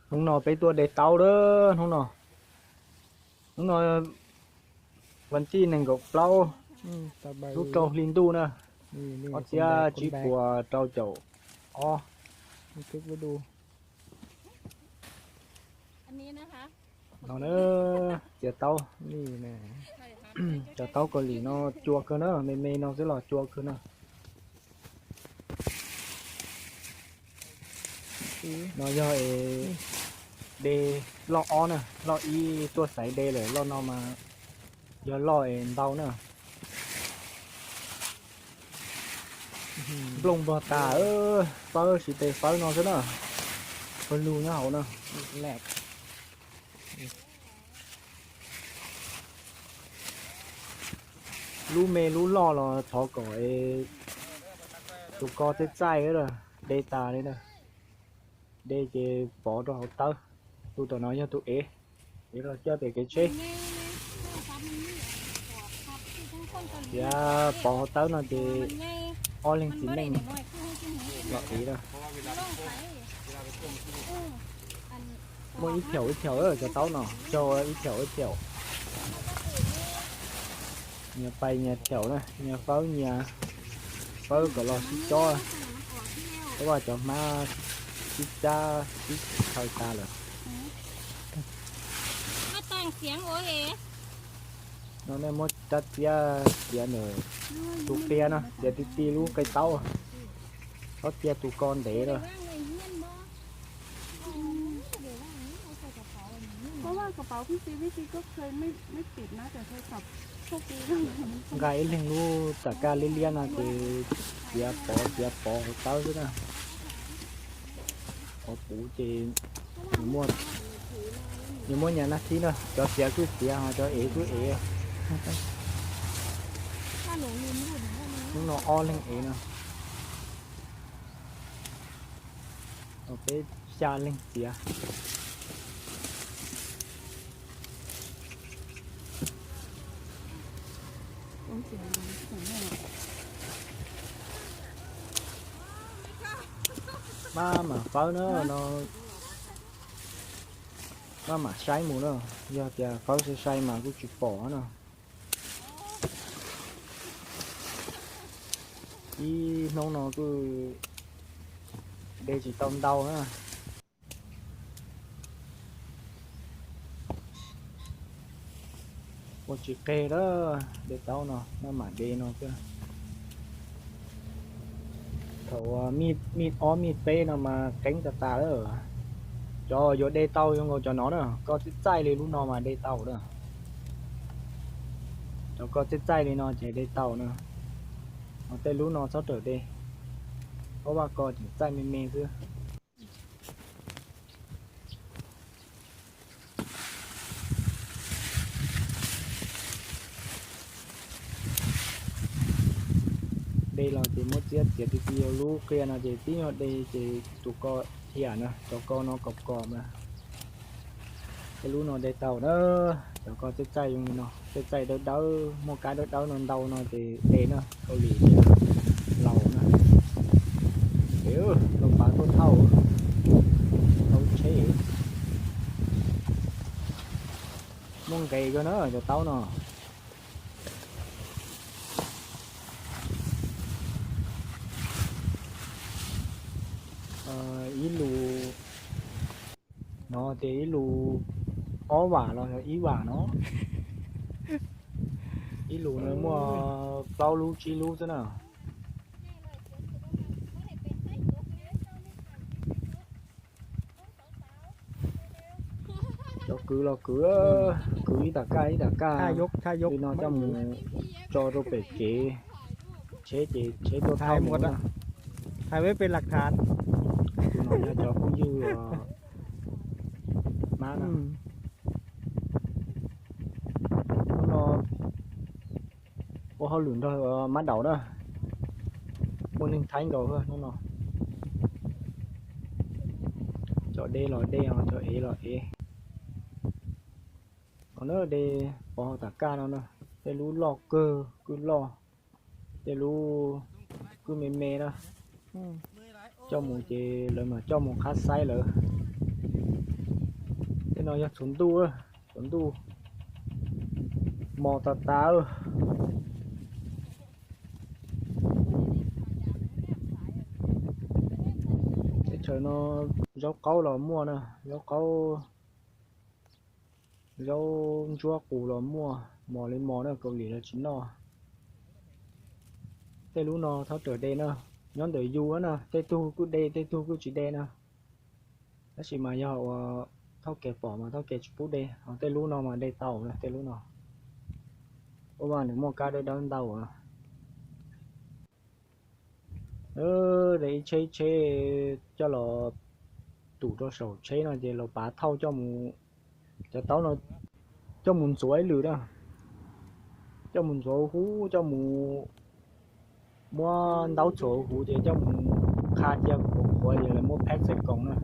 Hnub no peb tuaj de taub lawm hnub no. Hnub no vas thib nees nkaum plaub, lub rau hli ntuj na, ob txhiab tsib puas rau caum ob. No na, txiav taub, cov taub Kaus Lim no cua kawg na, me me no xwb los cua kawg na. No yog es de loj ob na, loj ib tuaj xaiv de lawm, loj no mas yog loj es ntau na. Nplooj npog tas, fawb siv tes fawb no xwb na, pawg lug nyob hauv na. Lub me lub loj los thov kom tus ko txaij txaij, de tas li na, de ces pov rau hauv tawb. Tus tom no yog tus ev, ev los coj pem kev tsheb. Tias pov hauv tawb no ces ob leeg txiv neej los ev na. Muaj ib thaum ib thaum cov taub no, raug ib thaum ib thaum. Nyias pais nyias thaum na, nyias fawb nyias, fawb kom los sib cob, tab vaj cov hmab sib cab sib thaw tas lawm. No nej muab rab txiab txiav ntawm tus qia no, txiav ti ti lub qe taub, txhob cia tus ko ntev lawm. Nqa ib leeg lub tam kaj liab liab no ces txiav pov txiav pov hauv tawb xwb na. Qhov puv ces nws muaj nyab nab thib na, cov txiav kuj txiav, cov ev kuj ev. Hnub no ob leeg ev no, peb xya leeg txiav. Maj mam fawb na no, maj mam saib mus na, yog tias fawb sai sai mas kuj tsis pom na. Ib hnub no kuj de tsis tau ntau na. Ua tsis qeg lawm, de taub no maj mam de no xwb. Thaum mij ob mij peb no mas qeeb tas tas lawm. Cov yuav de tau zoo nkaus cov no na, ko txaij txaij li lub no mas de tau na. Cov ko txaij txaij li no ces de tau na. Ho tej lub no txhob rawm de, ob vaj ko tseem txaij me me xwb. De los ces muab txiab txiav ti ti lub qia no ces tib nyuag de ces tus ko dhia na, cov ko no kom kom mas. Tej lub no de tau na, cov ko txaij txaij zoo li no, txaij txaij dawb dawb, muaj kab dawb dawb no ntau no ces de na, Kaus Lim tias laus na. Loo pav tuaj thauj, tau tsheb. Muaj nqe kawg na cov taub no. Ib lus no ces ib lus ob vam los yog ib vam no. Ib lus no muaj plaub lub tsib lub xwb na. Cov kwv los kwv, kwv ib tam kaj ib tam kaj li no coj mus tso rau pem kev tsheb ces tsheb tuaj thauj mus na. Tus no yog cov phooj ywg hmab na. Hnub no ua hauj lwm nrog mab daum na. Muaj neeg Thaib nkaus hnub no. Cov de los de, cov ev los ev. Qhov no de pov hauv tam kaj no na, tej lub loj kawg kuj loj, tej lub kuj me me na. Coj mus ces lawv mam coj mus qhab xaib lawv. No yog txhuv ntuj, txhuv ntuj mos tas tas. Teb chaws no zaub qaub los muaj na, zaub qaub, zaub ntsuab qus los muaj, mos li mos na, Kaus Lim los tsis noj. Tej lub no thov raws de na, nyob ntawm yus na, tej tug kuj de, tej tug kuj tsis de na. Tab sis mas yog ua thauj kev pom mas thauj kev tsis pub de, ho tej lub no mas de tau na, tej lub no. Ua mas nws muaj kab dawb dawb ntau. De ib tsheb ib tsheb coj los tum rau saum tsheb no ces los pav thauj coj mus, cov taub no coj mus ntxuav ib lwm na, coj mus ntxuav huv, coj mus muab ntaub txhuam huv ces coj mus qha cia qhuav qhuav ces lawv muab pack txais koom na.